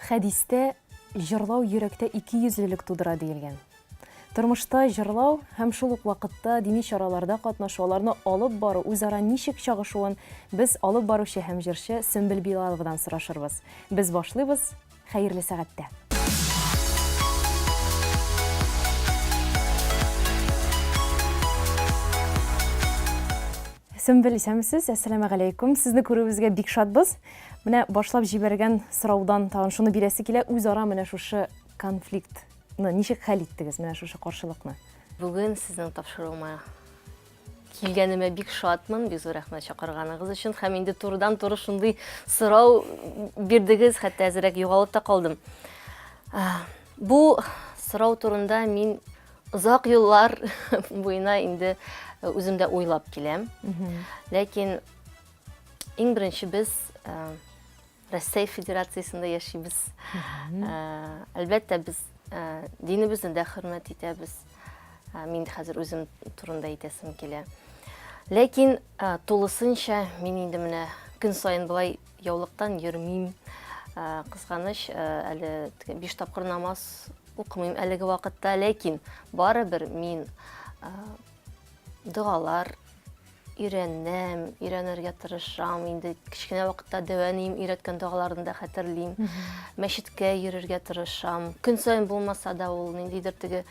Хәдистә җырлау йөрәктә икейөзлелек тудыра диелгән. Тормышта җырлау һәм шул ук вакытта дини чараларда катнашу, аларны алып бару үзара ничек чагышуын без алып баручы һәм җырчы Сөмбел Билаловадан сорашырбыз. Без башлыйбыз, хәерле сәгатьтә! Сөмбел, исәнмесез, әссәламегаләйкүм. Сезне күрүебезгә бик шатбыз. Менә башлап җибәргән сораудан тагын шуны бирәсе килә, үзара менә шушы конфликтны ничек хәл иттегез, менә шушы каршылыкны? Бүген сезнең тапшыруыма килгәнемә бик шатмын, бик зур рәхмәт чакырганыгыз өчен. Һәм инде турыдан-туры шундый сорау бирдегез, хәтта әзрәк югалып та калдым. Бу сорау турында мин озак еллар буена инде үзем дә уйлап киләм. Ләкин иң беренче без Россия Федерациясендә яшибез. Әлбәттә, без динебезне дә хөрмәт итәбез. Мин хәзер үзем турында әйтәсем килә. Ләкин тулысынча мин инде менә көн саен болай яулыктан йөрмим. Кызганыч, әле биш тапкыр намаз укымыйм әлеге вакытта, ләкин барыбер мин догалар өйрәнәм, өйрәнергә тырышам. Инде кечкенә вакытта дәү әнием өйрәткән догаларны да хәтерлим. Мәчеткә йөрергә тырышам. Көн саен булмаса да ул ниндидер теге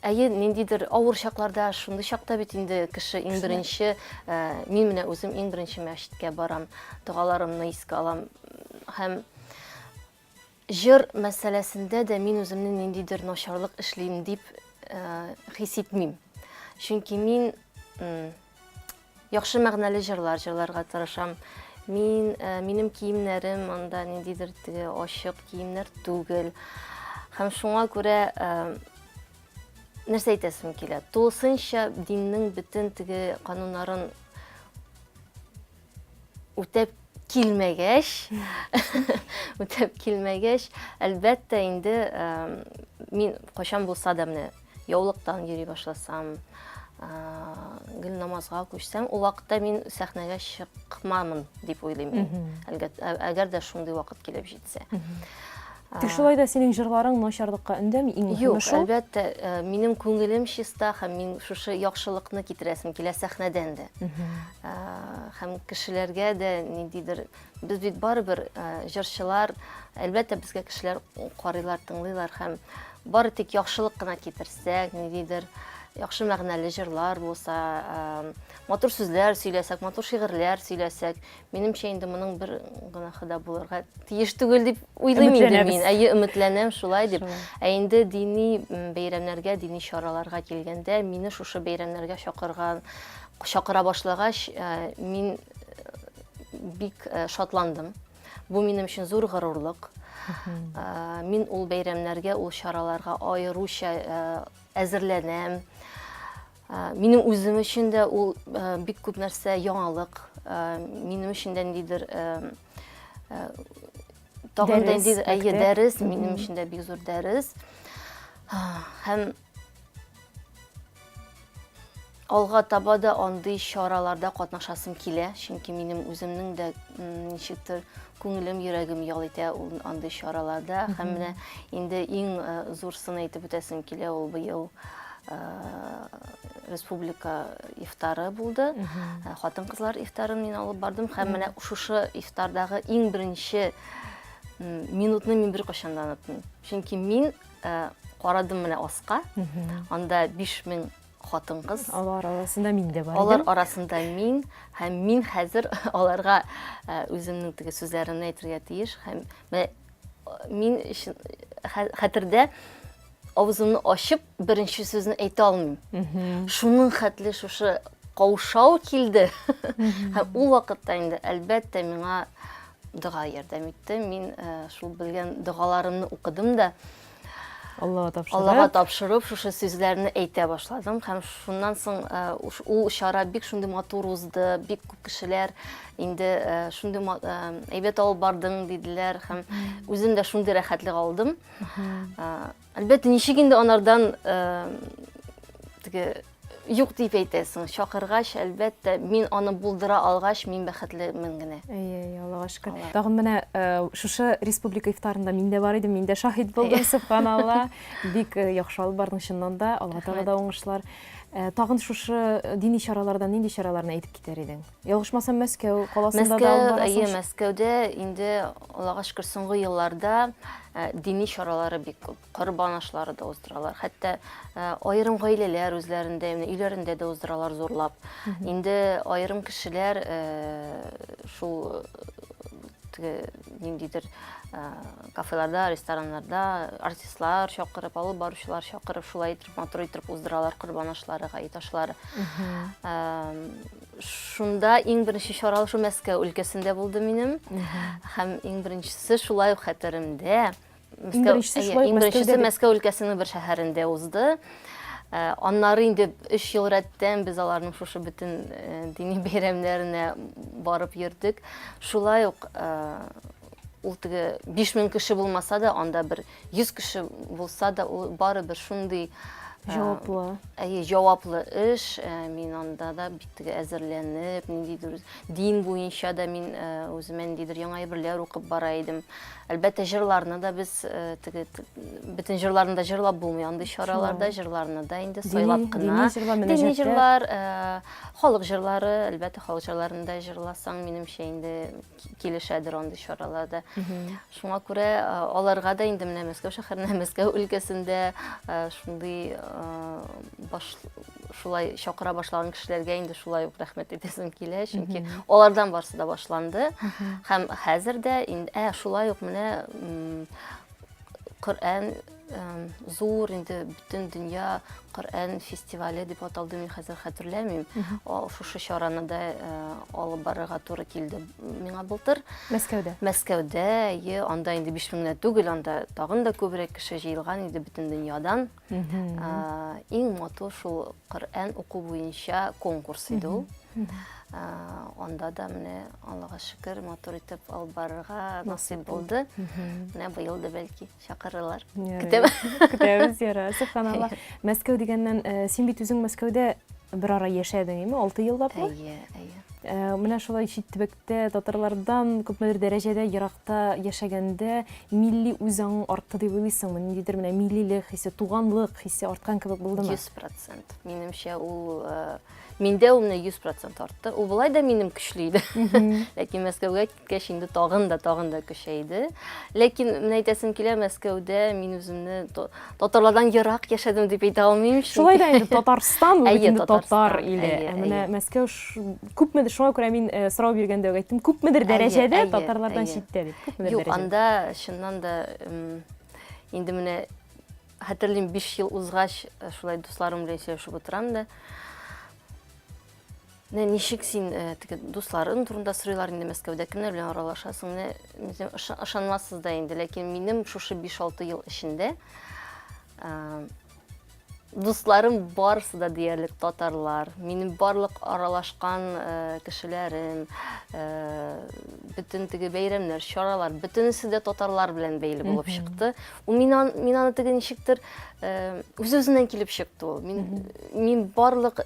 Әйе, ниндидер авыр чакларда, шундый чакта бит инде кеше иң беренче, э, мин менә үзем иң беренче мәчеткә барам, догаларымны искә алам. Һәм җыр мәсьәләсендә дә мин үземне ниндидер начарлык эшлим дип э, хис итмим. Чөнки мин яхшы мәгънәле җырлар җырларга тырышам. Мин, э, минем киемнәрем анда ниндидер теге ачык киемнәр түгел. Һәм шуңа күрә э, нәрсә әйтәсем килә? Тулысынча диннең бөтен теге кануннарын үтәп килмәгәч, үтәп килмәгәч, әлбәттә инде мин кайчан булса да менә яулыктан йөри башласам, гел намазга күчсәм, ул вакытта мин сәхнәгә чыкмамын дип уйлыйм мин. Әгәр дә шундый вакыт килеп җитсә. Тик шулай да синең җырларың начарлыкка өндәми, иң мөһиме шул. Юк, әлбәттә, э, минем күңелем чиста һәм мин шушы яхшылыкны китерәсем килә сәхнәдән дә. Э, һәм кешеләргә дә ниндидер без бит барыбер э, җырчылар, әлбәттә, безгә кешеләр карыйлар, тыңлыйлар һәм бары тик яхшылык кына китерсәк, ниндидер яхшы мәгънәле җырлар булса, матур сүзләр сөйләсәк, матур шигырьләр сөйләсәк, Минемчә инде моның бер гөнаһы да булырга тиеш түгел дип уйлыйм инде мин. Әйе, өметләнәм шулай дип. Ә инде дини бәйрәмнәргә, дини чараларга килгәндә, мине шушы бәйрәмнәргә чакырган, чакыра башлагач, э, мин э, бик э, шатландым. Бу минем өчен зур горурлык. Мин ул бәйрәмнәргә, ул чараларга аеруча әзерләнәм. Минем үзем өчен дә ул бик күп нәрсә яңалык. Минем өчен дә ниндидер тагын да ниндидер әйе дәрес, минем өчен дә бик зур дәрес. Һәм алга таба да андый чараларда катнашасым килә, чөнки минем үземнең дә ничектер күңелем, йөрәгем ял итә ул андый чараларда. Һәм менә инде иң зурсын әйтеп үтәсем килә, ул быел республика ифтары булды. Хатын-кызлар ифтарын мин алып бардым һәм менә шушы ифтардагы иң беренче минутны мин беркайчан да онытмыйм. Чөнки мин карадым менә аска, анда 5000 хатын-кыз. Алар арасында мин дә бар Алар арасында мин һәм мин хәзер аларга үземнең теге сүзләремне әйтергә тиеш һәм менә мин хәтердә авызымны ачып беренче сүзне әйтә алмыйм. Шуның хәтле шушы каушау килде. Һәм ул вакытта инде әлбәттә миңа дога ярдәм итте. Мин э, шул белгән догаларымны укыдым да Аллага тапшырып, Аллага тапшырып шушы сүзләрне әйтә башладым һәм шуннан соң э, ул чара бик шундый матур узды, бик күп кешеләр инде э, шундый әйбәт алып бардың диделәр һәм үзем дә шундый рәхәтлек алдым. Әлбәттә, ничек инде анардан теге Юк дип әйтәсең. Чакыргач, әлбәттә, мин аны булдыра алгач, мин бәхетлемен генә. Әйе, әйе, Аллага шөкер. Тагын менә э, шушы республика ифтарында мин дә бар идем, мин дә шаһит булдым, сөбханалла. Бик э, яхшы алып бардың чыннан да, Алга таба да уңышлар. Э, тагын шушы дини чаралардан нинди чараларны әйтеп китәр идең? Ялгышмасам, Мәскәү каласында да алып барасың. Әйе, Мәскәүдә инде Аллага шөкер, соңгы елларда дини чаралары бик күп. Корбан ашлары да уздыралар. Хәтта э, аерым гаиләләр үзләрендә, менә өйләрендә дә уздыралар зурлап. Инде аерым кешеләр э, шул теге ниндидер э, кафеларда, рестораннарда артистлар чакырып, алып баручылар чакырып, шулай итеп матур итеп уздыралар корбан ашлары, гает ашлары. Шунда иң беренче чара шул Мәскәү өлкәсендә булды минем. Һәм иң беренчесе шулай ук хәтеремдә. Иң беренчесе шулай Иң беренчесе Мәскәү өлкәсенең бер шәһәрендә узды. Э, аннары инде өч ел рәттән без аларның шушы бөтен э, дини бәйрәмнәренә барып йөрдек. Шулай ук э, ул теге 5000 кеше булмаса да, анда бер 100 кеше булса да, ул барыбер шундый җаваплы. Әйе, җаваплы эш. Мин анда да бик теге әзерләнеп, ниндидер дин буенча да мин үземә ниндидер яңа әйберләр укып бара идем. Әлбәттә, җырларны да без э, теге бөтен җырларны да җырлап булмый андый чараларда, җырларны да инде сайлап кына. Дини җырлар, дини җырлар, э, халык җырлары, әлбәттә, халык җырларын да җырласаң, минемчә инде килешәдер андый чараларда. Шуңа күрә э, аларга да инде менә Мәскәү шәһәрендә, Мәскәү өлкәсендә шундый баш шулай чакыра башлаган кешеләргә инде шулай ук рәхмәт әйтәсем килә, чөнки алардан барысы да башланды. Һәм хәзер дә инде ә шулай ук менә Коръән зур инде бөтен дөнья Коръән фестивале дип аталды, мин хәзер хәтерләмим. Шушы чараны да э, алып барырга туры килде миңа былтыр. Мәскәүдә. Мәскәүдә, е, анда инде 5000 генә түгел, анда тагын да күбрәк кеше җыелган иде бөтен дөньядан. Иң матур шул Коръән уку буенча конкурс иде ул. Анда да менә Аллага шөкер, матур итеп алып барырга насыйп булды. Менә быел да бәлки чакырырлар. Көтәм. Көтәбез, яра. Субханалла. Мәскәү дигәннән, э, син бит үзең Мәскәүдә бер ара яшәдең, әйме? 6 еллапмы? Әйе, әйе. Э, менә шулай чит төбәктә татарлардан күпмедер дәрәҗәдә еракта яшәгәндә милли үзаң артты дип уйлыйсыңмы? Ниндидер менә миллилек хисе, туганлык хисе арткан кебек булдымы? 100%. Минемчә, ул э, миндә ул менә 100% артты. Ул болай да минем көчле иде. Ләкин Мәскәүгә киткәч инде тагын да, тагын да көчәйде. Ләкин менә әйтәсем килә, Мәскәүдә мин үземне татарлардан ерак яшәдем дип әйтә алмыйм. Шулай да инде Татарстан ул инде татар иле. Ә менә Мәскәү күпмедер, шуңа күрә мин э, сорау биргәндә үк әйттем, күпмедер дәрәҗәдә татарлардан читтә дип. Күпмедер Юк, анда чыннан да инде менә хәтерлим, 5 ел узгач, э, шулай дусларым белән сөйләшеп утырам да. Менә ничек син э, теге дусларың турында сорыйлар инде Мәскәүдә кемнәр белән аралашасың? Менә ышанмассыз да инде, ләкин минем шушы 5-6 ел эчендә э, дусларым барысы да диярлек татарлар. Минем барлык аралашкан э, кешеләрем, бөтен теге бәйрәмнәр, чаралар, бөтенесе дә татарлар белән бәйле булып чыкты. Ул мин, мин аны теге ничектер үз-үзеннән килеп чыкты ул. Мин, мин барлык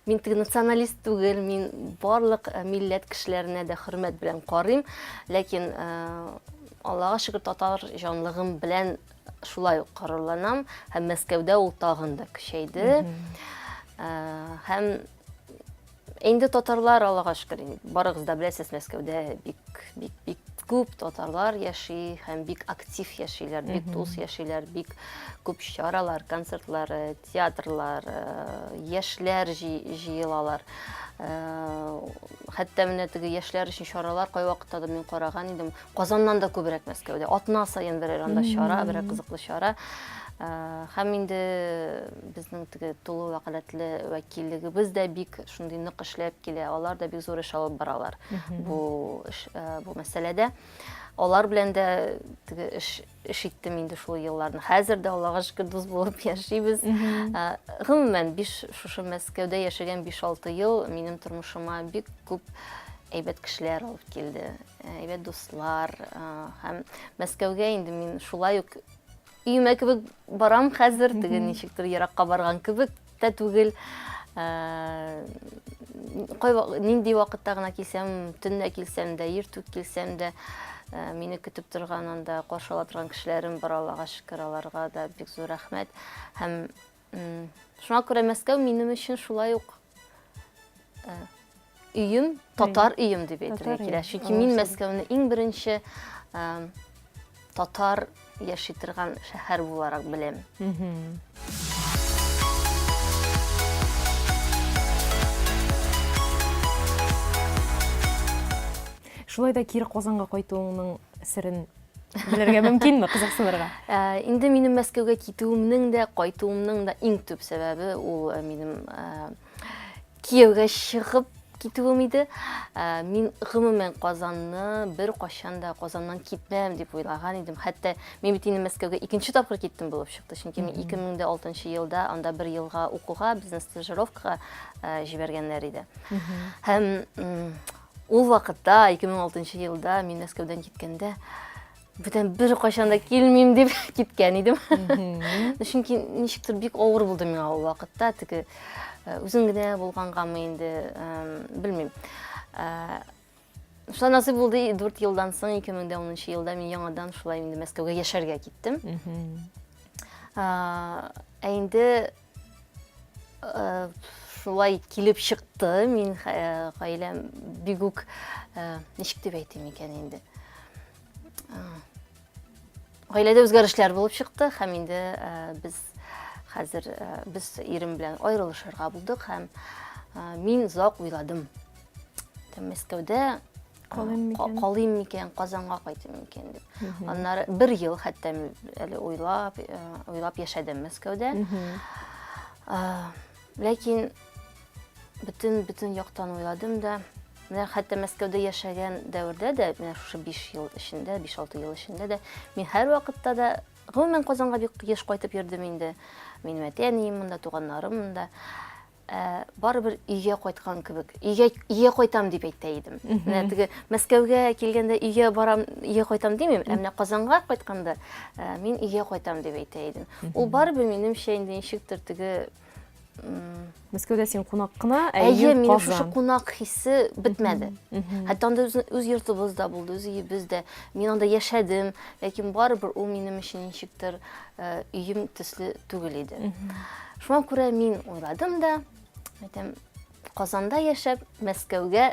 мин теге националист түгел, мин барлык милләт кешеләренә дә хөрмәт белән карыйм, ләкин Аллага шөкер татар җанлыгым белән шулай ук горурланам һәм Мәскәүдә ул тагын да көчәйде. Һәм Инде татарлар, Аллага шөкер, барыгыз да беләсез, Мәскәүдә бик, бик, бик күп татарлар яши һәм бик актив яшиләр, бик дус яшиләр, бик күп чаралар, концертлар, э, театрлар, э, яшьләр җыелалар. Э, хәтта менә теге яшьләр өчен чаралар кайвакытта да мин караган идем. Казаннан да күбрәк Мәскәүдә. Атна саен берәр анда чара, берәр кызыклы чара. Һәм инде безнең теге тулы вәкаләтле вәкиллегебез дә бик шундый нык эшләп килә. Алар да бик зур эш алып баралар бу эш, бу мәсьәләдә. Алар белән дә теге эш эш иттем инде шул елларны. Хәзер дә Аллага шөкер дус булып яшибез. Гомумән, биш шушы Мәскәүдә яшәгән 5-6 ел минем тормышыма бик күп әйбәт кешеләр алып килде. Әйбәт дуслар һәм Мәскәүгә инде мин шулай ук өемә кебек барам хәзер, теге ничектер еракка барган кебек та түгел. Кай нинди вакытта гына килсәм, төнлә килсәм дә, иртүк килсәм дә, мине көтеп торган анда каршы ала торган кешеләрем бар, Аллага шөкер, аларга да бик зур рәхмәт. Һәм шуңа күрә Мәскәү минем өчен шулай ук өем, татар өем дип әйтергә килә. Чөнки мин Мәскәүне иң беренче татар яши торган шәһәр буларак беләм. Шулай да кире Казанга кайтуыңның серен белергә мөмкинме, кызыксынырга? Э, инде минем Мәскәүгә китүемнең дә, кайтуымның да иң төп сәбәбе ул э, минем э, кияүгә чыгып китүем иде. Ә, мин гомумән Казанны бер кашан да Казаннан китмәм дип уйлаган идем. Хәтта мин бит инде Мәскәүгә икенче тапкыр киттем булып чыкты. Чөнки мин 2006 елда анда бер елга укуга, безне стажировкага ә, җибәргәннәр иде. Һәм ул вакытта 2006 елда мин Мәскәүдән киткәндә бүтән бер кайчан да килмим дип киткән идем. Чөнки ничектер бик авыр булды миңа ул вакытта, теге э, үзең генә булгангамы инде, белмим. Э, шулай насыйп булды, 4 елдан соң, 2010 елда мин яңадан шулай инде Мәскәүгә яшәргә киттем. Ә инде э, шулай килеп чыкты, мин гаиләм бик үк ничек дип әйтим икән инде. Гаиләдә үзгәрешләр булып чыкты һәм инде без хәзер без ирем белән аерылышырга булдык һәм мин озак уйладым. Мәскәүдә калыйм микән? Калыйм микән, Казанга кайтыйм микән дип. Аннары бер ел хәтта әле уйлап, уйлап яшәдем Мәскәүдә. Ләкин бөтен бөтен яктан уйладым да, менә хәтта Мәскәүдә яшәгән дәвердә дә, менә шушы 5 ел эчендә, 5-6 ел эчендә дә мин һәрвакытта да гомумән Казанга бик еш кайтып йөрдем инде. Минем әти-әнием монда, туганнарым монда. Ә, барыбер өйгә кайткан кебек, өйгә өйгә кайтам дип әйтә идем. Менә теге Мәскәүгә килгәндә өйгә барам, өйгә кайтам димим, ә менә Казанга кайтканда мин өйгә кайтам дип әйтә идем. Ул барыбер минемчә инде ничектер теге Мәскәүдә син кунак кына, ә Әйе, минем шушы кунак хисе бетмәде. Хәтта анда үз, үз йортыбыз да булды, үз өебез дә. Мин анда яшәдем, ләкин барыбер ул минем өчен ничектер э, өем төсле түгел иде. Шуңа күрә мин уйладым да, әйтәм, Казанда яшәп, Мәскәүгә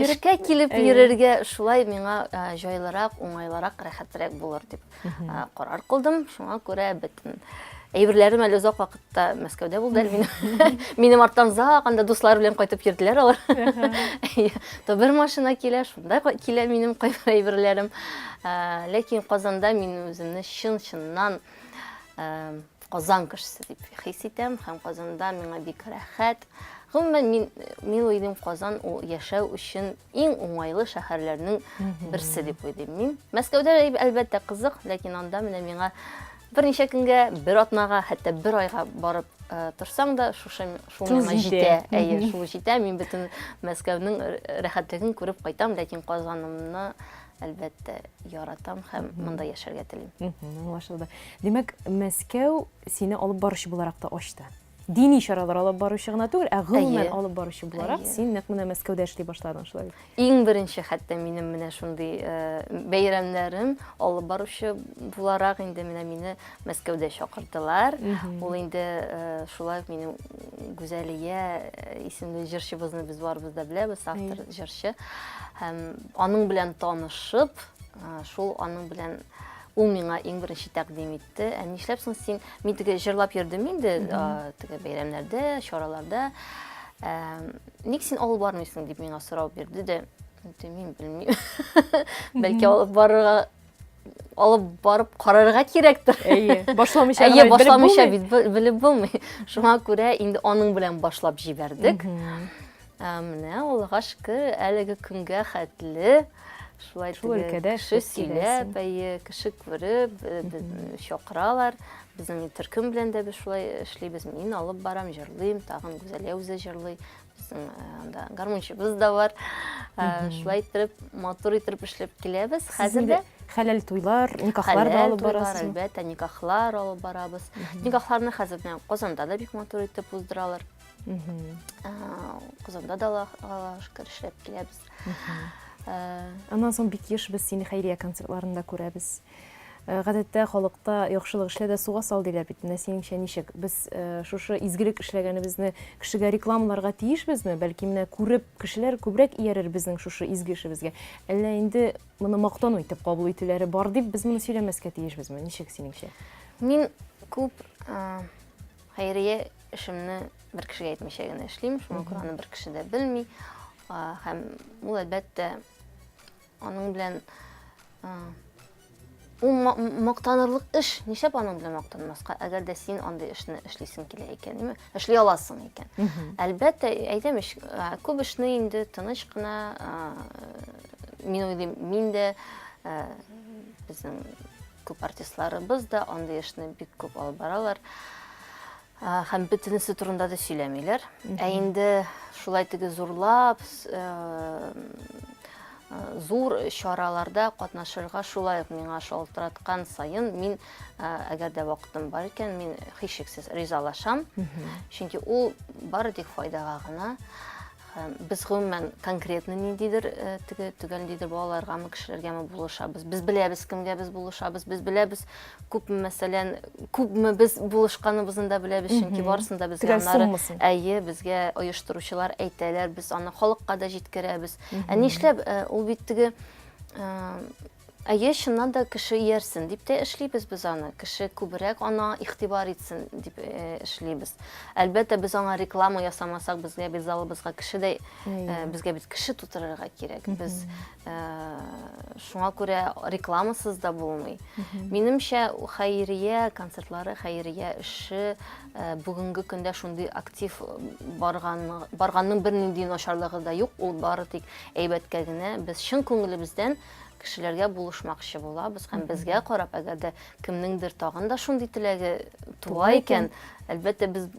эшкә килеп йөрергә шулай миңа э, җайлырак, уңайлырак, рәхәтрәк булыр дип э, карар кылдым. Шуңа күрә бөтен әйберләрем әле озак вакытта Мәскәүдә булды әле минем. Минем арттан озак анда дуслар белән кайтып йөрделәр алар. То бер машина килә, шунда килә минем кайбер әйберләрем. Э, ләкин Казанда мин үземне чын-чыннан Казан кешесе дип хис итәм һәм Казанда миңа бик рәхәт. Гомумән, мин, мин уйлыйм, Казан ул яшәү өчен иң уңайлы шәһәрләрнең берсе дип уйлыйм мин. Мәскәүдә әлбәттә кызык, ләкин анда менә миңа берничә көнгә, бер атнага, хәтта бер айга барып э, торсаң да, шушы шул миңа җитә. Әйе, шул җитә. Мин бөтен Мәскәүнең рәхәтлеген күреп кайтам, ләкин Казанымны әлбәттә, яратам һәм монда яшәргә телим. Аңлашылды. Димәк, Мәскәү сине алып баручы буларак та ачты. Дини чаралар алып баручы гына түгел, ә гомумән алып баручы буларак син нәкъ менә Мәскәүдә эшли башладың, шулай бит? Иң беренче хәтта минем менә шундый э, бәйрәмнәрем алып баручы буларак инде менә мине Мәскәүдә чакырдылар. Ул инде э, шулай ук минем Гүзәлия э, исемле җырчыбызны без барыбыз да беләбез, автор җырчы. Һәм аның белән танышып, шул аның белән ул миңа иң беренче тәкъдим итте. Ә нишләп соң син, мин теге җырлап йөрдем инде, теге бәйрәмнәрдә, чараларда. Ник син алып бармыйсың дип миңа сорау бирде дә, мин белмим. Бәлки алып барырга алып барып карарга кирәктер. Әйе, башламыйча Әйе, башламыйча бит белеп булмый. Шуңа күрә инде аның белән башлап җибәрдек. Ә, менә Аллага шөкер, әлеге көнгә хәтле шулай Шул өлкәдә кеше сөйләп, әйе, кеше күреп, э, чакыралар. Безнең төркем белән дә без шулай эшлибез. Мин алып барам, җырлыйм, тагын Гүзәлия үзе җырлый. Безнең анда гармунчыбыз да бар. Шулай иттереп, матур иттереп эшләп киләбез. Хәзер дә хәләл туйлар, никахлар да алып барасыз. Әлбәттә, никахлар алып барабыз. Никахларны хәзер менә Казанда да бик матур итеп уздыралар. Казанда да Аллаһка шөкер эшләп киләбез. Аннан соң бик еш без сине хәйрия концертларында күрәбез. Гадәттә халыкта яхшылык эшлә дә суга сал диләр бит. Менә синеңчә ничек? Без шушы изгелек эшләгәнебезне кешегә рекламаларга тиешбезме? Бәлки менә күреп кешеләр күбрәк иярер безнең шушы изге эшебезгә. Әллә инде моны мактану итеп кабул итүләре бар дип без моны сөйләмәскә тиешбезме? Ничек синеңчә? Мин күп хәйрия эшемне бер кешегә әйтмичә генә эшлим, шуңа күрә аны бер кеше дә белми. Һәм ул әлбәттә Аның белән ул мактанырлык эш, нишләп аның белән мактанмаска, әгәр дә син андый эшне эшлисең килә икән, димме? Эшли аласың икән. Әлбәттә, әйтәм ич, күп эшне инде тыныч кына, мин уйлыйм, мин дә безнең күп артистларыбыз да андый эшне бик күп алып баралар. Һәм бөтенесе турында да сөйләмиләр. Ә инде шулай теге зурлап, зур чараларда катнашырга шулай ук миңа шалтыраткан саен мин, әгәр дә вакытым бар икән, мин һичшиксез ризалашам. Чөнки ул бары тик файдага гына. Без гомумән конкретно ниндидер э, теге төгәл ниндидер балаларгамы, кешеләргәме булышабыз. Без беләбез, кемгә без булышабыз. Без беләбез, күпме, мәсәлән, күпме без булышканыбызны да беләбез, чөнки барысын да безгә аннары әйе, безгә оештыручылар әйтәләр, без аны халыкка да җиткерәбез. Ә нишләп э, ул бит теге э, Әйе, чыннан да кеше иярсен дип тә эшлибез без аны. Кеше күбрәк ана игътибар итсен дип э, эшлибез. Әлбәттә, без аңа реклама ясамасак, безгә бит залыбызга кеше дә, э, безгә бит кеше тутырырга кирәк. Без э, шуңа күрә рекламасыз да булмый. Минемчә, хәйрия концертлары, хәйрия эше бүгенге көндә шундый актив барган, барганның бернинди начарлыгы да юк, ул бары тик әйбәткә генә. Без чын күңелебездән кешеләргә булышмакчы булабыз һәм безгә карап, әгәр дә кемнеңдер тагын да шундый теләге туа икән, әлбәттә, без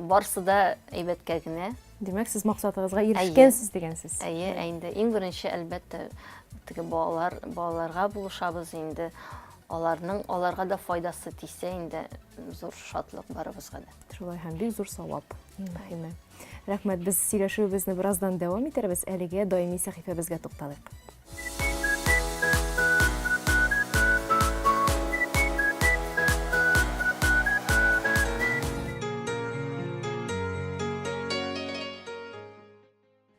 барсы да әйбәткә генә. Димәк, сез максатыгызга ирешкәнсез дигән сүз. Әйе, ә инде иң беренче, әлбәттә, теге балалар, балаларга булышабыз инде. Аларның аларга да файдасы тисә инде зур шатлык барыбызга да. Шулай һәм бик зур савап, иң мөһиме. Рәхмәт, без сөйләшүебезне бераздан дәвам итәрбез, әлегә даими сәхифәбезгә тукталыйк.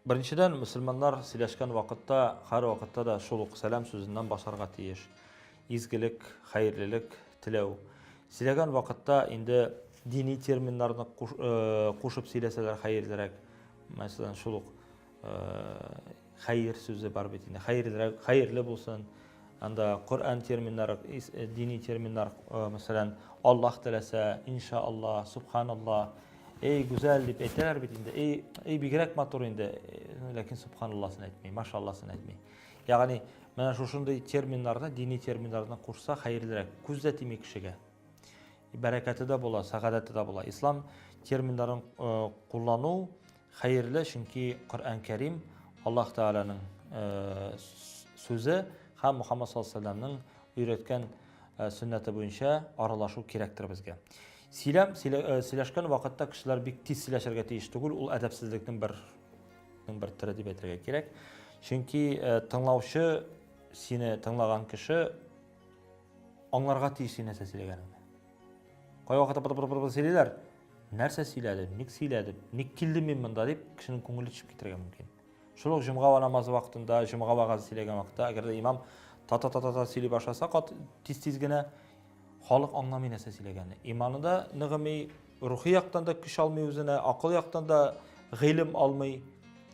Беренчедән, мөселманнар сөйләшкән вакытта һәрвакытта да шул ук сәлам сүзеннән башларга тиеш. Изгелек, хәерлелек теләү. Сөйләгән вакытта инде дини терминнарны э, кушып сөйләсәләр хәерлерәк. Мәсәлән, шул ук э, хәер сүзе бар бит инде. Хәерлерәк, хәерле булсын. Анда Коръән терминнары, э, дини терминнар, мәсәлән, Аллаһ теләсә, иншааллаһ, субханаллаһ, эй, гүзәл дип әйтәләр бит инде. Эй, эй бигрәк матур инде. Ләкин субханаллаһсын әйтми, машаллаһсын әйтми. Ягъни менә шушындый терминнарны, дини терминнарны кушса хәерлерәк. Күз дә тими кешегә. Бәрәкәте дә була, сәгадәте дә була. Ислам терминнарын э, куллану хәерле, чөнки Коръән Кәрим Аллаһ Тәгаләнең э, сүзе һәм Мухаммад саллаллаһу алейһи вәсәлләмнең өйрәткән э, сөннәте буенча аралашу кирәктер безгә. Сөйләм, сөйләшкән вакытта кешеләр бик тиз сөйләшергә тиеш түгел, ул әдәпсезлекнең бер бер төре дип әйтергә кирәк. Чөнки э, тыңлаучы сине тыңлаган кеше аңларга тиеш син нәрсә сөйләгәнеңне. Кайвакытта пыр-пыр-пыр сөйлиләр. Нәрсә сөйләде, ник сөйләде, ник килдем мин монда дип кешенең күңеле төшеп китәргә мөмкин. Шул ук җомга намазы вакытында, җомга вәгазе сөйләгән вакытта, әгәр дә имам та-та-та-та сөйли башласа, тиз-тиз генә халык аңламый нәрсә сөйләгәнне. Иманы да ныгымый, рухи яктан да көч алмый үзенә, акыл яктан да гыйлем алмый,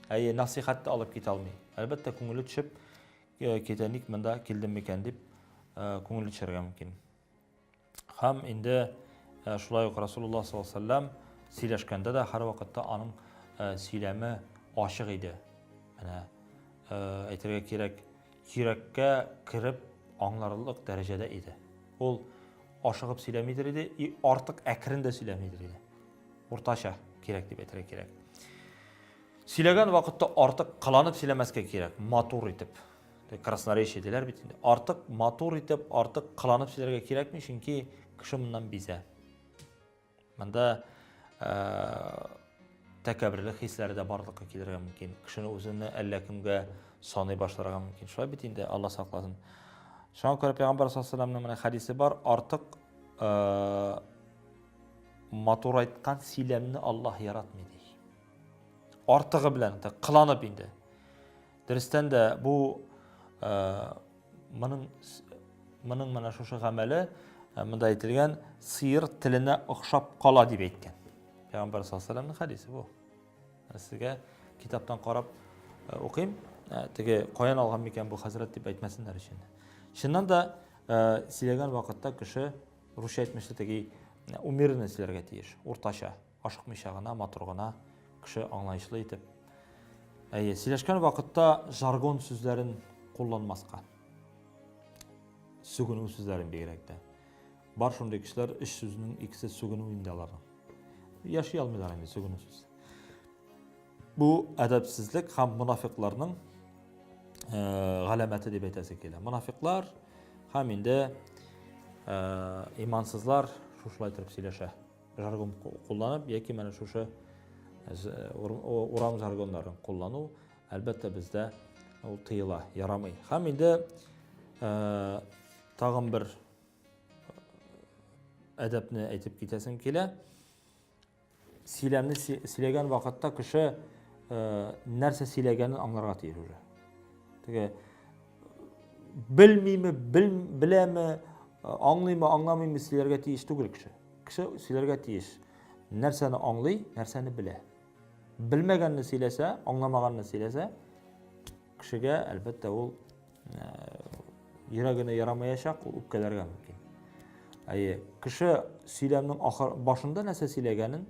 әйе, насыйхәт тә алып китә алмый. Әлбәттә, күңеле төшеп э, китә, ник монда килдем микән дип э, күңеле төшәргә мөмкин. Һәм инде э, шулай ук Расулуллаһ саллаллаһу алейһи вәсәлләм сөйләшкәндә дә һәрвакытта аның сөйләме ачык иде. Менә әйтергә кирәк, йөрәккә кереп аңларлык дәрәҗәдә иде. Ул ашыгып сөйләмидер иде, и артык әкрен дә сөйләмидер иде. Уртача кирәк дип әйтергә кирәк. Сөйләгән вакытта артык кыланып сөйләмәскә кирәк, матур итеп. Красноречие диләр бит инде. Артык матур итеп, артык кыланып сөйләргә кирәкми, чөнки кеше моннан бизә. Монда тәкәбберлек хисләре дә барлыкка килергә мөмкин. Кешене үзенә әллә кемгә саный башларга мөмкин. Шулай бит инде, Алла сакласын. Шуңа күрә Пәйгамбәр саллаллаһу алейһи вәсәлләмнең менә хәдисе бар, артык матурайткан сөйләмне Аллаһ яратмый ди. Артыгы белән кыланып инде. Дөрестән дә бу моның моның менә шушы гамәле монда әйтелгән сыер теленә охшап кала дип әйткән. Пәйгамбәр саллаллаһу алейһи хәдисе бу. Сезгә китаптан карап укыйм. Теге каян алган микән бу хәзрәт дип әйтмәсеннәр өчен. Чыннан да сөйләгән вакытта кеше русча әйтмешли теге умеренно сөйләргә тиеш, уртача. Ашыкмыйча гына, матур гына, кеше аңлаешлы итеп. Әйе, сөйләшкән вакытта жаргон сүзләрен кулланмаска. Сүгенү сүзләрен бигрәк тә. Бар шундый кешеләр, өч сүзнең икесе сүгенү инде аларның. Яши алмыйлар инде сүгенү сүз. Бу әдәпсезлек һәм монафикларның э, галәмәте дип әйтәсе килә. Монафиклар һәм инде э, имансызлар шушылай торып сөйләшә. Жаргон кулланып яки менә шушы урам жаргоннарын куллану, әлбәттә, бездә ул тыела, ярамый. Һәм инде тагын бер әдәпне әйтеп китәсем килә. Сөйләмне сөйләгән вакытта кеше нәрсә сөйләгәнен аңларга тиеш уже. Теге белмиме, бел, беләме, аңлыймы, аңламыймы сөйләргә тиеш түгел кеше. Кеше сөйләргә тиеш. Нәрсәне аңлый, нәрсәне белә. Белмәгәнне сөйләсә, аңламаганны сөйләсә, кешегә, әлбәттә, ул йөрәгенә ярамаячак, ул үпкәләргә мөмкин. Әйе, кеше сөйләмнең ахыр башында нәрсә сөйләгәнен,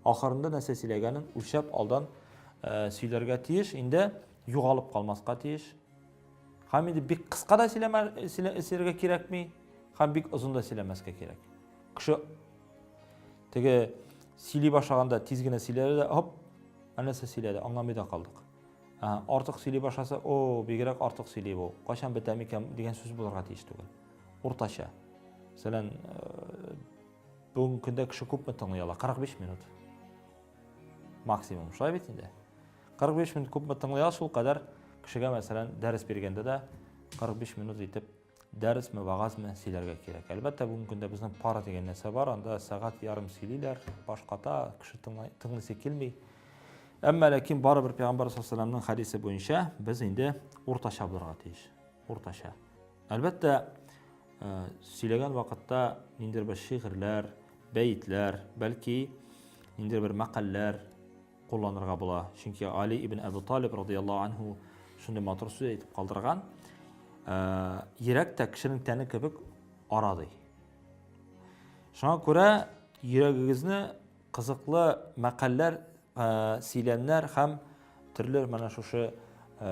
ахырында нәрсә сөйләгәнен үлчәп алдан сөйләргә тиеш, инде югалып калмаска тиеш. Һәм инде бик кыска да сөйләргә кирәкми, һәм бик озын да сөйләмәскә кирәк. Кеше теге сөйли башлаганда тиз генә сөйләде дә, хоп, нәрсә сөйләде, аңламый да калдык. Артык сөйли башласа, о, бигрәк артык сөйли бу, кайчан бетә микән дигән сүз булырга тиеш түгел. Уртача. Мәсәлән, бүгенге көндә кеше күпме тыңлый ала? 45 минут. Максимум, шулай бит инде. 45 минут күпме тыңлый ала, шул кадәр кешегә, мәсәлән, дәрес биргәндә дә 45 минут итеп дәресме, вагазмы сөйләргә кирәк. Әлбәттә, бүгенге көндә безнең пара дигән нәрсә бар, анда сәгать ярым сөйлиләр, баш ката, кеше тыңлыйсы килми. Әмма ләкин барыбер Пәйгамбәр саллаллаһу алейһи хәдисе буенча без инде уртача булырга тиеш. Уртача. Әлбәттә, э, сөйләгән вакытта ниндидер бер шигырьләр, бәетләр, бәлки ниндидер бер мәкальләр кулланырга була. Чөнки Али ибн Әбу Талиб радияллаһу анһу шундый матур сүз әйтеп калдырган. Э, йөрәк тә кешенең тәне кебек ара ди. Шуңа күрә йөрәгегезне кызыклы мәкальләр, э, сөйләмнәр һәм төрле менә шушы э,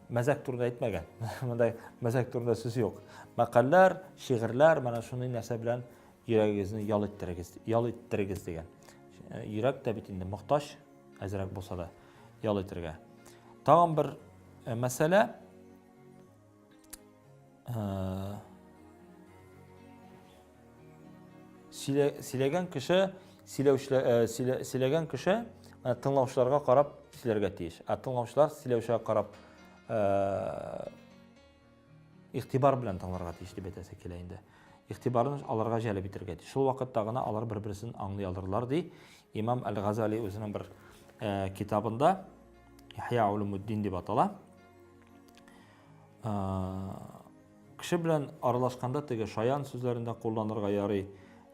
мәзәк турында әйтмәгән. Монда мәзәк турында сүз юк. Мәкальләр, шигырьләр менә шундый нәрсә белән йөрәгегезне ял иттерегез, ял иттерегез дигән. Э, йөрәк тә бит инде мохтаҗ, әзрәк булса да ял итәргә. Тагын бер э, мәсьәлә э, сөйләгән кеше сөйләүчеләр сөйләгән кеше тыңлаучыларга карап сөйләргә тиеш. Ә тыңлаучылар сөйләүчегә карап игътибар белән тыңларга тиеш дип әйтәсе килә инде. Игътибарын аларга җәлеп итәргә тиеш. Шул вакытта гына алар бер-берсен аңлый алырлар ди. Имам Әл-Газали үзенең бер э, китабында Ихя улумуддин дип атала. Э, кеше белән аралашканда теге шаян сүзләрен дә кулланырга ярый.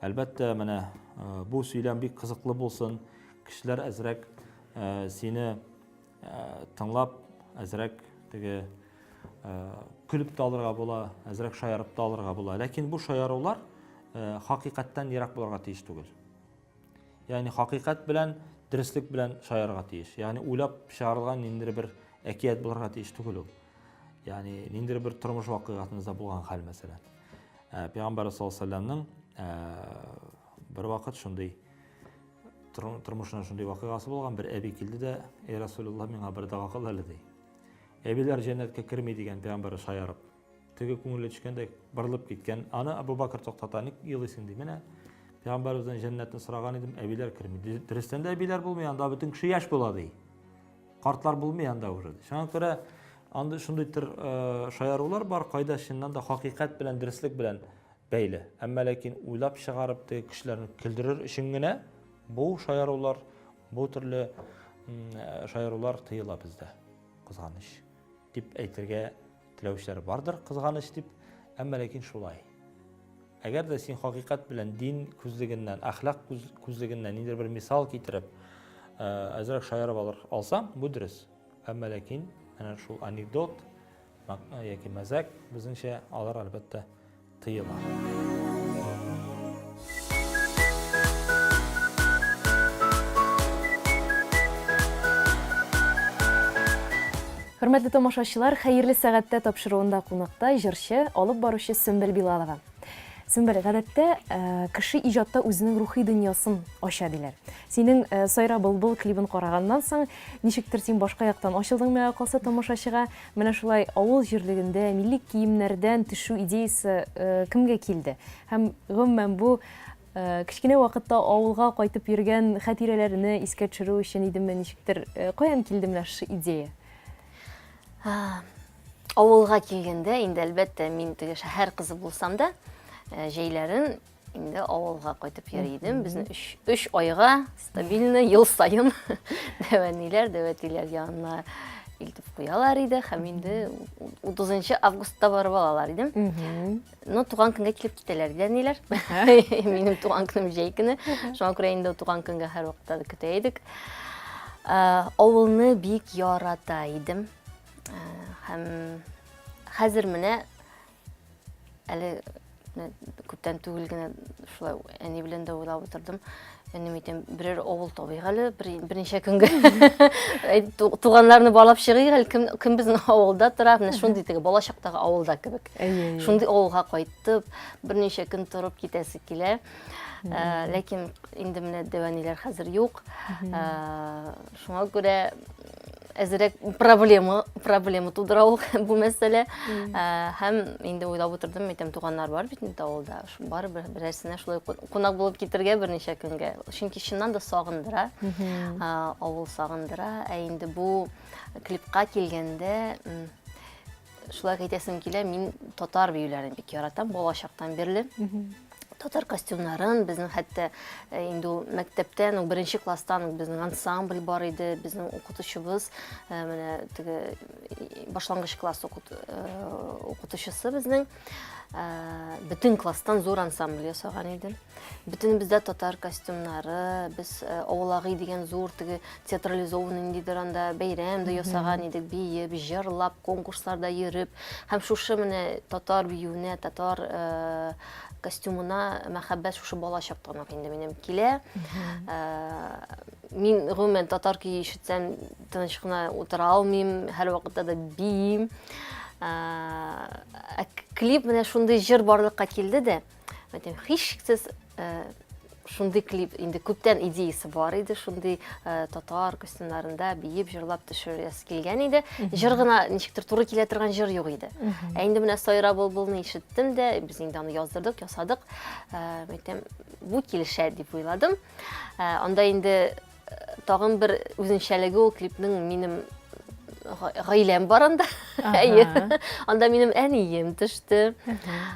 Әлбәттә, менә э, бу сөйләм бик кызыклы булсын. Кешеләр әзрәк э, сине Э, тыңлап, әзрәк теге э, көлеп тә алырга була, әзрәк шаярып та алырга була. Ләкин бу шаярулар э, хакыйкатьтән ерак булырга тиеш түгел. Ягъни хакыйкать белән, дөреслек белән шаярырга тиеш. Ягъни уйлап чыгарылган ниндидер бер әкият булырга тиеш түгел ул. Ягъни ниндидер бер тормыш вакыйгасында булган хәл мәсәлән. Пәйгамбәр саллаллаһу алейһи вәсәлләмнең бер вакыт шундый тормышында шундый вакыйгасы булган, бер әби килде дә, "Эй Расулуллаһ, миңа бер дога кыл әле", ди. Әбиләр җәннәткә керми дигән пәйгамбәр шаярып. Теге күңеле төшкәндә борылып киткән. Аны Абу Бакр туктата, ник елыйсың ди. Менә пәйгамбәребездән җәннәтне сораган идем, әбиләр керми. Дөрестән дә әбиләр булмый, анда бөтен кеше яшь була ди. Картлар булмый анда уже. Шуңа күрә анда шундый төр э, шаярулар бар, кайда чыннан да хакыйкать белән, дөреслек белән бәйле. Әмма ләкин уйлап чыгарып теге кешеләрне көлдерер өчен генә бу шаярулар, бу төрле э, шаярулар тыела бездә. Кызганыч. Дип әйтергә теләүчеләр бардыр, кызганыч дип, әмма ләкин шулай. Әгәр дә син хакыйкать белән дин күзлегеннән, әхлак күзлегеннән ниндидер бер мисал китереп, э, әзрәк шаярып алыр алсаң, бу дөрес. Әмма ләкин әнә шул анекдот яки мәзәк безнеңчә алар әлбәттә тыела. Хөрмәтле тамашачылар, хәерле сәгатьтә тапшыруында кунакта җырчы, алып баручы Сөмбел Билалова. Сөмбел, гадәттә э, кеше иҗатта үзенең рухи дөньясын ача диләр. Синең э, Сайра былбыл клибын караганнан соң, ничектер син башка яктан ачылдың миңа калса тамашачыга. Менә шулай авыл җирлегендә милли киемнәрдән төшү идеясе э, кемгә килде? Һәм гомумән бу Кечкенә вакытта авылга кайтып йөргән хатирәләрне искә төшерү өчен идеме, ничектер, каян килде менә шушы идея? Авылга килгәндә, инде әлбәттә, мин теге шәһәр кызы булсам да, җәйләрен инде авылга кайтып йөри идем. Безне өч айга стабильно ел саен дәвәниләр, дәвәтиләр янына илтеп куялар иде һәм инде 30 августта барып алалар идем. Ну, туган көнгә килеп китәләр иде әниләр. Минем туган көнем җәй көне. Шуңа күрә инде туган көнгә һәрвакытта да көтә идек. Авылны бик ярата идем. Һәм хәзер менә әле күптән түгел генә шулай әни белән дә уйлап утырдым. Әнем әйтәм, берәр авыл табыйк әле, берничә көнгә. Туганнарны барлап чыгыйк әле, кем, кем безнең авылда тора, менә шундый теге бала чактагы авылда кебек. Шундый авылга кайтып, берничә көн торып китәсе килә. Э, ләкин инде менә дәвәниләр хәзер юк. Э, шуңа күрә әзерәк проблема проблема тудыра ул бу мәсьәлә ә, һәм инде уйлап утырдым әйтәм туганнар бар бит инде авылда барыбер берәрсенә шулай кунак булып китергә берничә көнгә чөнки чыннан да сагындыра ә, авыл сагындыра ә инде бу клипка килгәндә Шулай әйтәсем килә, мин татар биюләрен бик яратам, бала чактан бирле. Татар костюмнарын, безнең хәтта э, инде ул мәктәптән, ул беренче класстан ук безнең ансамбль бар иде, безнең укытучыбыз, э, менә теге башлангыч класс э, укытучысы безнең бөтен класстан зур ансамбль ясаган иде. Бөтенебездә татар костюмнары, без э, Авылагый дигән зур теге театрализованный ниндидер анда бәйрәм дә ясаган идек, биеп, җырлап, конкурсларда йөреп. Һәм шушы менә татар биюенә, татар э, костюмына мәхәббәт шушы бала чактан ук инде минем килә. Э, мин гомумән татар көе ишетсәм, тыныч кына утыра алмыйм, һәрвакытта да биим. Ә клип менә шундый җыр барлыкка килде дә, Әйтәм, һичшиксез э, шундый клип инде күптән идеясы бар иде, шундый э, татар костюмнарында биеп, җырлап төшерәсе килгән иде. Җыр гына ничектер туры килә торган җыр юк иде. Ә инде менә Сайра былбылны ишеттем дә, без инде аны яздырдык, ясадык. Э, әйтәм, бу килешә дип уйладым. Анда инде Тагын бер үзенчәлеге ул клипның минем гаиләм бар анда. Әйе. Анда минем әнием төште.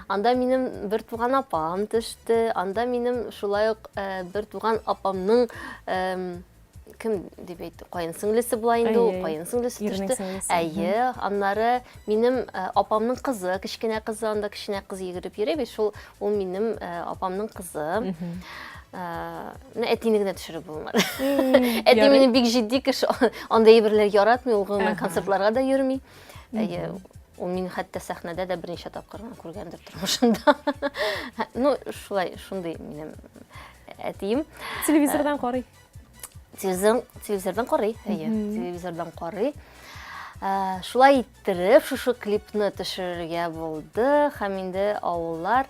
Анда минем бер туган апам төште. Анда минем шулай ук э, бер туган апамның кем дип әйтте, каен сеңлесе була инде ул, каен сеңлесе төште. Әйе, аннары минем э, апамның кызы, кечкенә кызы, анда кечкенә кыз йөгереп йөри бит, шул ул минем э, апамның кызы. Менә әтине генә төшереп булмады. Әти минем бик җитди кеше, андый әйберләр яратмый, ул гомумән концертларга да йөрми. Әйе, ул мине хәтта сәхнәдә дә берничә тапкыр гына күргәндер тормышында. Ну, шулай, шундый минем әтием. Телевизордан карый. Телевизордан, телевизордан карый, әйе, телевизордан карый. Шулай иттереп, шушы клипны төшерергә булды һәм инде авыллар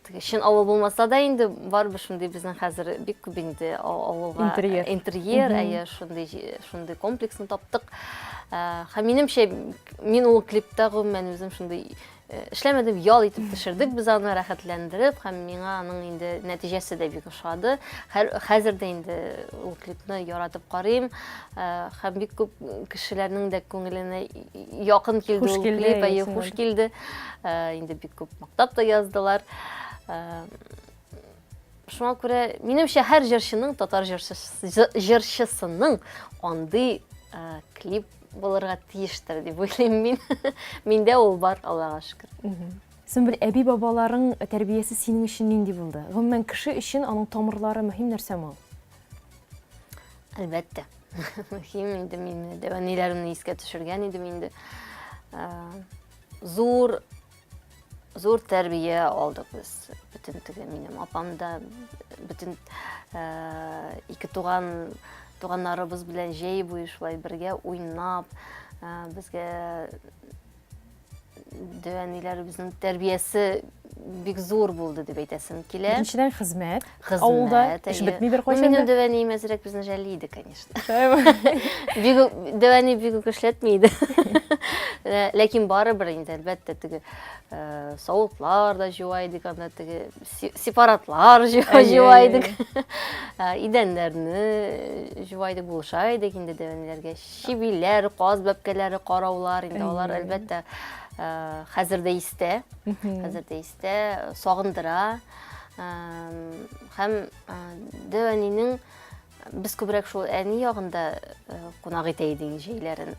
теге чын авыл булмаса да инде барыбер шундый безнең хәзер бик күп инде авылга интерьер, интерьер әйе, шундый шундый комплексны таптык. Һәм минемчә, мин ул клипта гомумән үзем шундый эшләмәдем, ял итеп төшердек без аны, рәхәтләндереп, һәм миңа аның инде нәтиҗәсе дә бик ошады. Хәзер дә инде ул клипны яратып карыйм. Һәм бик күп кешеләрнең дә күңеленә якын килде ул клип, әйе, хуш килде. Инде бик күп мактап та яздылар. Шуңа күрә, минемчә, һәр җырчының, татар җырчысының андый клип булырга тиештер дип уйлыйм мин. Миндә ул бар, Аллага шөкер. Сөмбел, әби-бабаларың тәрбиясе синең өчен нинди булды? Гомумән, кеше өчен аның тамырлары мөһим нәрсәме ул? Әлбәттә. Мөһим инде мин дәү әниләремне искә төшергән идем инде. Зур зур тәрбия алдык без. Бөтен теге минем апам да, бөтен ике туган туганнарыбыз белән җәй буе шулай бергә уйнап, безгә дәү әниләребезнең тәрбиясе бик зур булды дип әйтәсем килә. Беренчедән хезмәт. Хезмәт. Авылда эш бетми беркайчан да. Минем дәү әнием әзрәк безне жәлли иде, конечно. Бик дәү әни бик үк эшләтми иде. Э, ләкин барыбер инде, әлбәттә, теге э, савытлар да җуа идек, анда теге сепаратлар җуа идек. Э, идәннәрне җуа идек, булыша идек инде дәү әниләргә. Чебиләр, каз бәбкәләре караулар инде алар әлбәттә хәзер дә истә. Хәзер дә истә, сагындыра. Һәм дәү әнинең без күбрәк шул әни ягында кунак итә идек җәйләрен.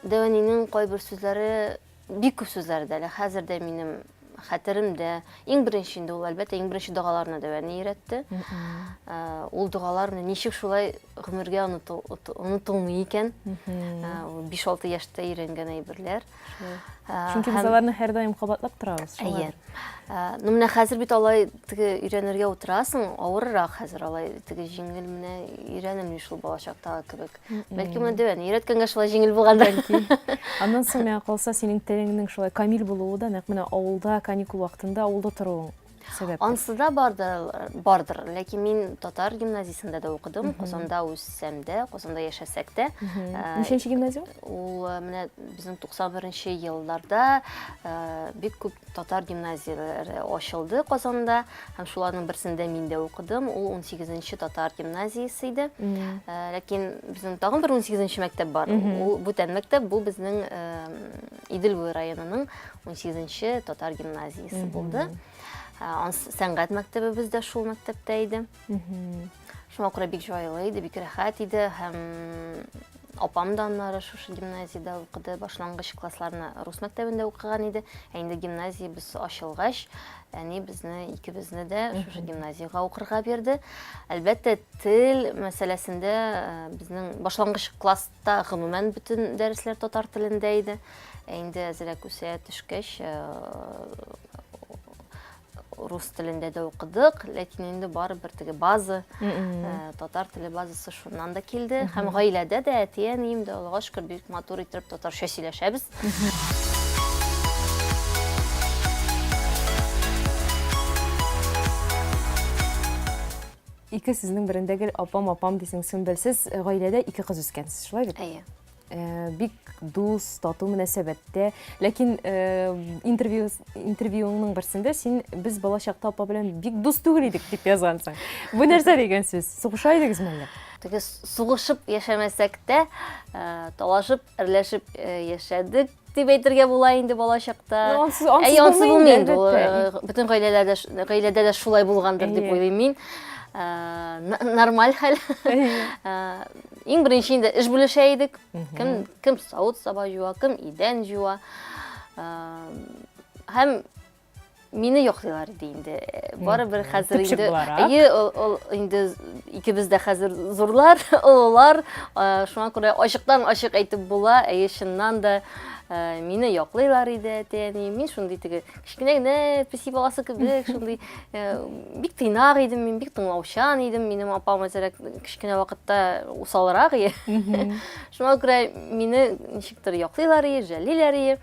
Дәү әнинең кайбер сүзләре Бик күп сүзләре дә әле хәзер дә минем хәтеремдә. Иң беренче инде ул, әлбәттә, иң беренче догаларны дәү әни өйрәтте. Ул догалар менә ничек шулай гомергә онытылмый икән. Ул 5-6 яшьтә өйрәнгән әйберләр. Чөнки без аларны һәрдаим кабатлап торабыз. Әйе. Ну менә хәзер бит алай теге өйрәнергә утырасың, авыррак хәзер алай теге җиңел менә өйрәнелми шул балачактагы кебек. Бәлки моны дәвәне өйрәткәнгә шулай җиңел булгандыр. Бәлки. Аннан соң миңа калса, синең телеңнең шулай камил булуы да нәкъ менә авылда каникул вакытында авылда торуың сәбәптер. Ансы да бардыр, бардыр. Ләкин мин татар гимназиясендә дә укыдым. Казанда үссәм дә, Казанда яшәсәк тә. Ничәнче гимназия? Ул менә безнең 91 елларда бик күп татар гимназияләре ачылды Казанда. Һәм шуларның берсендә мин дә укыдым. Ул 18-нче татар гимназиясе иде. Э, ләкин безнең тагын бер 18-нче мәктәп бар. Ул бүтән мәктәп, бу безнең э, Идел буе районының 18-нче татар гимназиясе булды. Э, сәнгать мәктәбебез дә шул мәктәптә иде. Шуңа күрә бик җайлы иде, бик рәхәт иде һәм апам да аннары шушы гимназиядә укыды. Башлангыч классларны рус мәктәбендә укыган иде. Ә инде гимназиябез ачылгач, әни безне икебезне дә шушы гимназиягә укырга бирде. Әлбәттә, тел мәсьәләсендә э, безнең башлангыч класста гомумән бөтен дәресләр татар телендә иде. Ә инде әзрәк үсә төшкәч, э, рус телендә дә укыдык, ләкин инде барыбер теге база, э, татар теле базасы шуннан да килде. Һәм гаиләдә дә әти-әнием дә, Аллага шөкер, бик матур иттереп татарча сөйләшәбез. Ике сүзнең берендә гел апам, апам дисең, Сөмбел. Сез гаиләдә ике кыз үскәнсез, шулай бит? Әйе. Э, бик дус, тату мөнәсәбәттә. Ләкин э, интервью интервьюыңның берсендә син без бала чакта апа белән бик дус түгел идек дип язгансың. Бу нәрсә дигән сүз? Сугыша идегезме әллә? Теге сугышып яшәмәсәк тә, э, талашып, әрләшеп яшәдек дип әйтергә була инде бала чакта. Ну, ансыз, ансыз, ансыз булмый инде. Бөтен гаиләләрдә гаиләдә дә шулай булгандыр дип уйлыйм мин. Нормаль хәл. Иң беренче инде эш бүлешә идек. Кем кем савыт-саба җуа, кем идән җуа. Һәм мине яклыйлар иде инде. Барыбер хәзер инде. Әйе, ул инде икебез дә хәзер зурлар, олылар. Шуңа күрә ачыктан ачык әйтеп була. Әйе, чыннан да. Мине яклыйлар иде әти-әни. Мин шундый теге кечкенә генә песи баласы кебек, шундый бик тыйнак идем мин, бик тыңлаучан идем. Минем апам әзрәк кечкенә вакытта усалрак иде. Шуңа күрә мине ничектер яклыйлар иде, жәллиләр иде.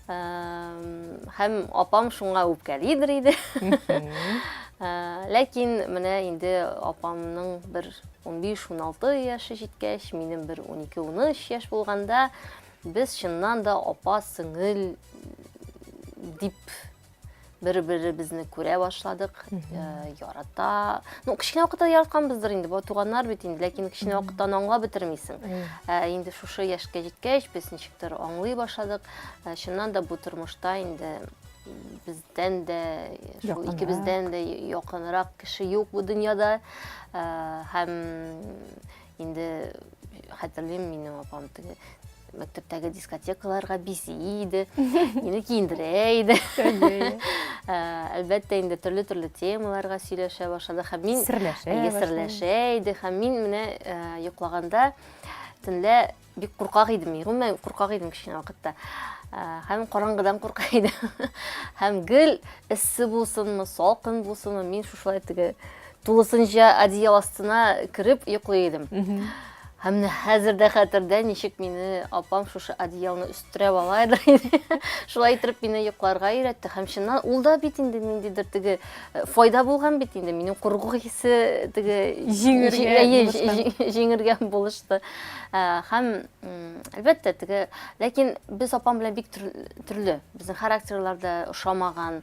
Һәм апам шуңа үпкәлидер иде. Ләкин менә инде апамның бер 15-16 яше җиткәч, минем бер 12-13 яшь булганда, без чыннан да апа-сеңел дип бер-беребезне күрә башладык, ярата. Ну, кечкенә вакытта яратканбыздыр инде, бу туганнар бит инде, ләкин кечкенә вакытта аны аңлап бетермисең. Ә инде шушы яшькә җиткәч, без ничектер аңлый башладык. Чыннан да бу тормышта инде бездән дә, шул икебездән дә якынрак кеше юк бу дөньяда. Һәм инде хәтерлим, минем апам теге мәктәптәге дискотекаларга бизи иде, мине киендерә иде. Әлбәттә, инде төрле-төрле темаларга сөйләшә башлады һәм мин серләшә серләшә иде һәм мин менә йоклаганда төнлә бик куркак идем мин. Гомумән куркак идем кечкенә вакытта. Һәм караңгыдан курка идем. Һәм гел эссе булсынмы, салкын булсынмы, мин шушылай теге тулысынча одеял астына кереп йоклый идем. Һәм менә хәзер дә хәтердә, ничек мине апам шушы одеялны өстерәп ала иде. Шулай итеп мине йокларга өйрәтте. Һәм чыннан ул да бит инде ниндидер теге э, файда булган бит инде. Минем курку хисе теге җиңергә җиңергә булышты. Э, һәм әлбәттә теге, ләкин без апам белән бик төрле. Безнең характерлар да ошамаган.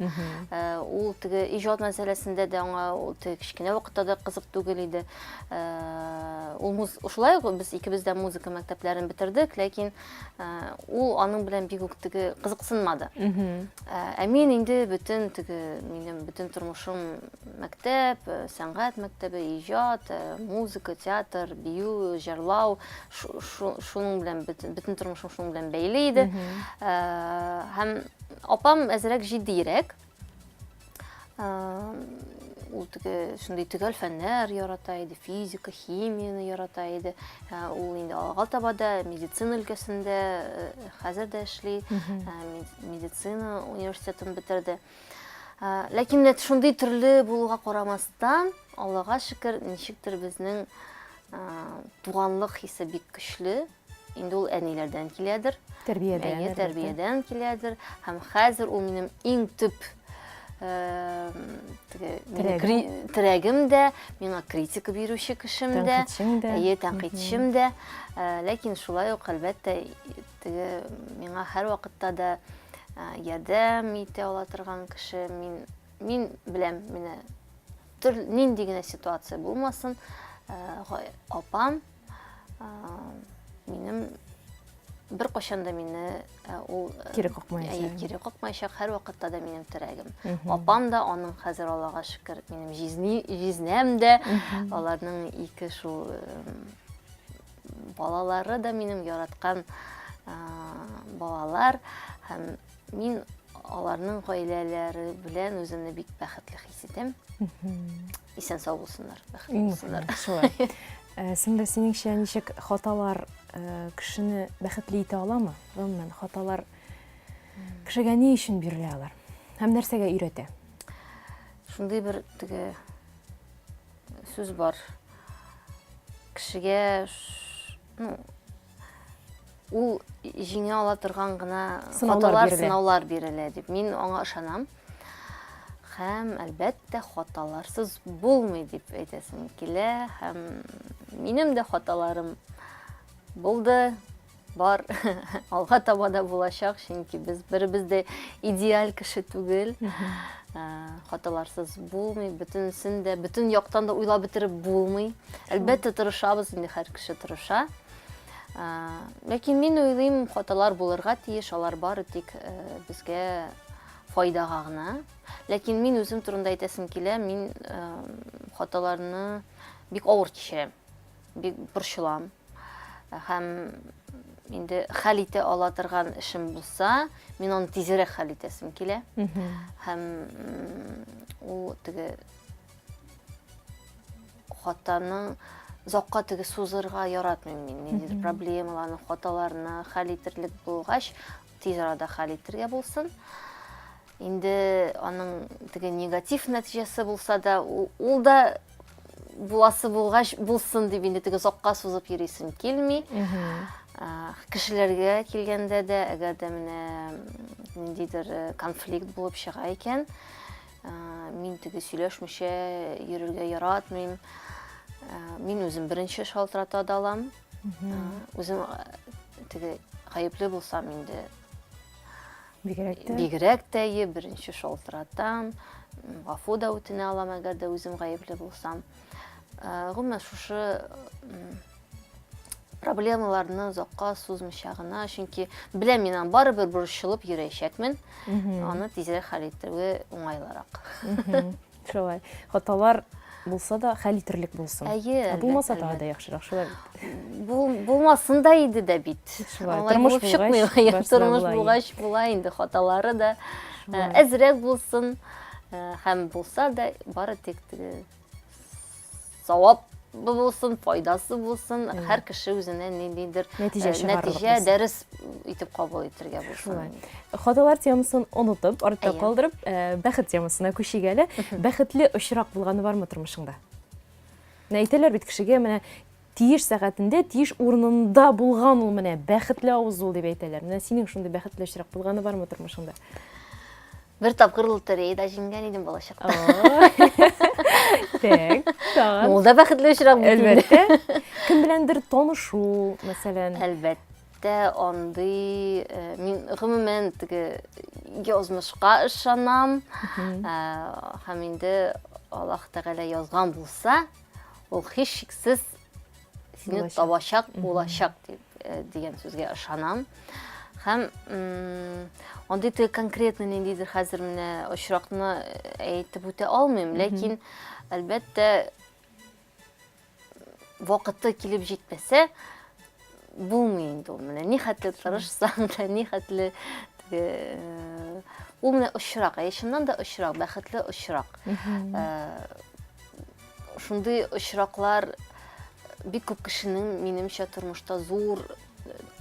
Э, ул теге иҗат мәсьәләсендә дә аңа ул теге кечкенә вакытта да кызык түгел иде. Э, ул муз шулай ук без икебез дә музыка мәктәпләрен бетердек, ләкин э, ул аның белән бик үк теге кызыксынмады. Ә мин инде бөтен теге минем бөтен тормышым мәктәп, сәнгать мәктәбе, иҗат, музыка, театр, бию, җырлау, шуның белән бөтен, бөтен тормышым шуның белән бәйле иде. Э, һәм апам әзрәк җитдиерәк. Э, ул теге шундый төгәл фәннәр ярата иде, физика, химияне ярата иде. Э, ул инде алга таба да медицина өлкәсендә хәзер дә эшли, медицина университетын бетерде. Ләкин менә шундый төрле булуга карамастан, Аллага шөкер, ничектер безнең туганлык хисе бик көчле. Инде ул әниләрдән киләдер. Тәрбиядән. Әйе, тәрбиядән киләдер. Һәм хәзер ул минем иң төп теге терәгем дә, миңа критика бирүче кешем дә, әйе, тәнкыйтьчем дә. Ләкин шулай ук, әлбәттә, теге миңа һәрвакытта да ярдәм итә ала торган кеше. Мин мин беләм, менә Төр нинди генә ситуация булмасын, апам минем беркайчан да мине ул кире какмаячак. Кире какмаячак, һәрвакытта да минем терәгем. Апам да, аның хәзер Аллага шөкер, минем җизни, җизнәм дә, аларның ике шул балалары да минем яраткан балалар һәм Мин аларның гаиләләре белән үземне бик бәхетле хис итәм. Исән сау булсыннар, бәхетле булсыннар. Шулай. Э, Сеңле, синеңчә ничек хаталар э, кешене бәхетле итә аламы? Гомумән, хаталар кешегә ни өчен бирелә алар? Һәм нәрсәгә өйрәтә? Шундый бер теге сүз бар. Кешегә ну, ул җиңә ала торган гына хаталар, сынаулар бирелә дип. Мин аңа ышанам. Һәм, әлбәттә, хаталарсыз булмый дип әйтәсем килә. Һәм минем дә хаталарым булды, бар, алга таба да булачак, чөнки без беребез дә идеаль кеше түгел. Э, хаталарсыз булмый, бөтенесен дә, бөтен яктан да уйлап бетереп булмый. Әлбәттә, тырышабыз, инде һәр кеше тырыша. Ләкин мин уйлыйм, хаталар булырга тиеш, алар бары тик э, безгә файдага гына. Ләкин мин үзем турында әйтәсем килә, мин э, хаталарны бик авыр кичерәм, бик борчылам. Һәм инде хәл итә ала торган эшем булса, мин аны тизрәк хәл итәсем килә. Һәм ул теге хатаның озакка теге сузырга яратмыйм мин. Ниндидер проблемаларны, хаталарны хәл итерлек булгач, тиз арада хәл итәргә булсын. Инде аның теге негатив нәтиҗәсе булса да, ул да буласы булгач булсын дип инде теге озакка сузып йөрисем килми. Кешеләргә килгәндә дә, әгәр дә менә ниндидер э, конфликт булып чыга икән, мин теге сөйләшмичә йөрергә яратмыйм. Мин үзем беренче шалтырата да алам. Үзем теге гаепле булсам инде Бигрәк тә. Бигрәк тә е, беренче шалтыратам, гафу да үтенә алам, әгәр дә үзем гаепле булсам. Э, гомумән, шушы проблемаларны озакка сузмыйча гына, чөнки беләм мин аны барыбер борчылып йөрәчәкмен. Аны тизрәк хәл итүе уңайлырак. Шулай. Хаталар булса да хәл итерлек булсын. Әйе, Ә булмаса тагы да яхшырак, шулай бит. Бул, булмасын да иде дә бит. Шулай. Алай Тормыш булып чыкмый. булгач, барысы да Тормыш була, булгач була инде хаталары да. Шулай. Әзрәк булсын э, һәм булса да бары тик теге савап булсын, файдасы булсын, һәр кеше үзенә ниндидер нәтиҗә э, чыгарырлык нәтиҗә, булсын. дәрес итеп кабул итәргә булсын. Шулай. Хаталар темасын онытып, артта Әйе. калдырып, э, бәхет темасына күчик әле. Бәхетле очрак булганы бармы тормышыңда? Менә әйтәләр бит кешегә, менә тиеш сәгатендә, тиеш урынында булган ул менә, бәхетле авыз ул дип әйтәләр. Менә синең шундый бәхетле очрак булганы бармы тормышыңда? Бер тапкыр лотереяда җиңгән идем балачакта. Так, тагын. Ул да бәхетле очрак бит инде. Әлбәттә. Кем беләндер танышу, мәсәлән. Әлбәттә, андый э, мин гомумән теге язмышка ышанам. Э, һәм инде Аллаһ Тәгалә язган булса, ул һичшиксез сине табачак, булачак дип э, дигән сүзгә ышанам. Һәм андый теге конкретно ниндидер хәзер менә очракны э, әйтеп үтә алмыйм, ләкин әлбәттә вакыты килеп җитмәсә, булмый инде ул менә. Ни хәтле тырышсаң да, ни хәтле теге э, ул менә очрак, әйе, чыннан да очрак, бәхетле очрак. Шундый очраклар бик күп кешенең, минемчә, тормышта зур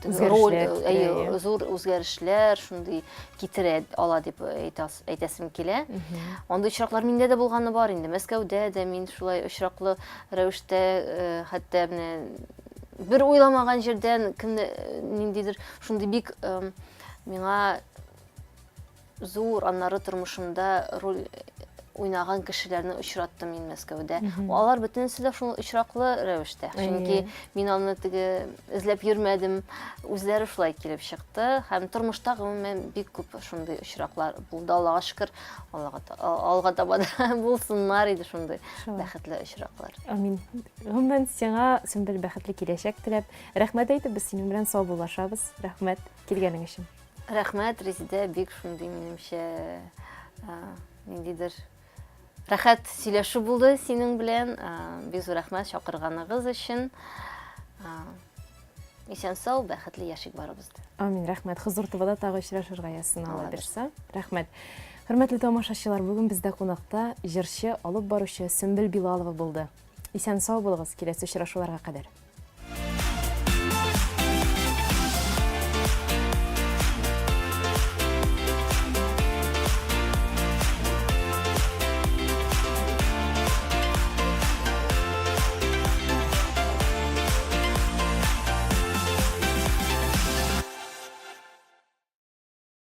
роль, әйе, зур үзгәрешләр шундый китерә ала дип әйтәсем килә. Андый очраклар миндә дә булганы бар инде. Мәскәүдә дә мин шулай очраклы рәвештә, э, хәтта менә бер уйламаган җирдән кемне ниндидер шундый бик миңа Зур, аннары тормышымда роль уйнаган кешеләрне очраттым мин Мәскәүдә. Алар бөтенесе дә шул очраклы рәвештә. Чөнки мин аны теге эзләп йөрмәдем, үзләре шулай килеп чыкты. Һәм тормышта гомумән бик күп шундый очраклар булды. Аллага шөкер, Аллага алга таба да булсыннар иде шундый бәхетле очраклар. Амин. Гомумән, сиңа, Сөмбел, бәхетле киләчәк теләп, рәхмәт әйтеп, без синең белән саубуллашабыз. Рәхмәт килгәнең өчен. Рәхмәт, Резидә, бик шундый минемчә ниндидер рәхәт сөйләшү булды синең белән. Бик зур рәхмәт чакырганыгыз өчен. Исән-сау, бәхетле яшик барыбыз да. Амин, рәхмәт. Хозур ТВда тагы очрашырга язсын, Алла бирса. Рәхмәт. Хөрмәтле тамашачылар, бүген бездә кунакта җырчы, алып баручы Сөмбел Билалова булды. Исән-сау булыгыз, киләсе очрашуларга кадәр.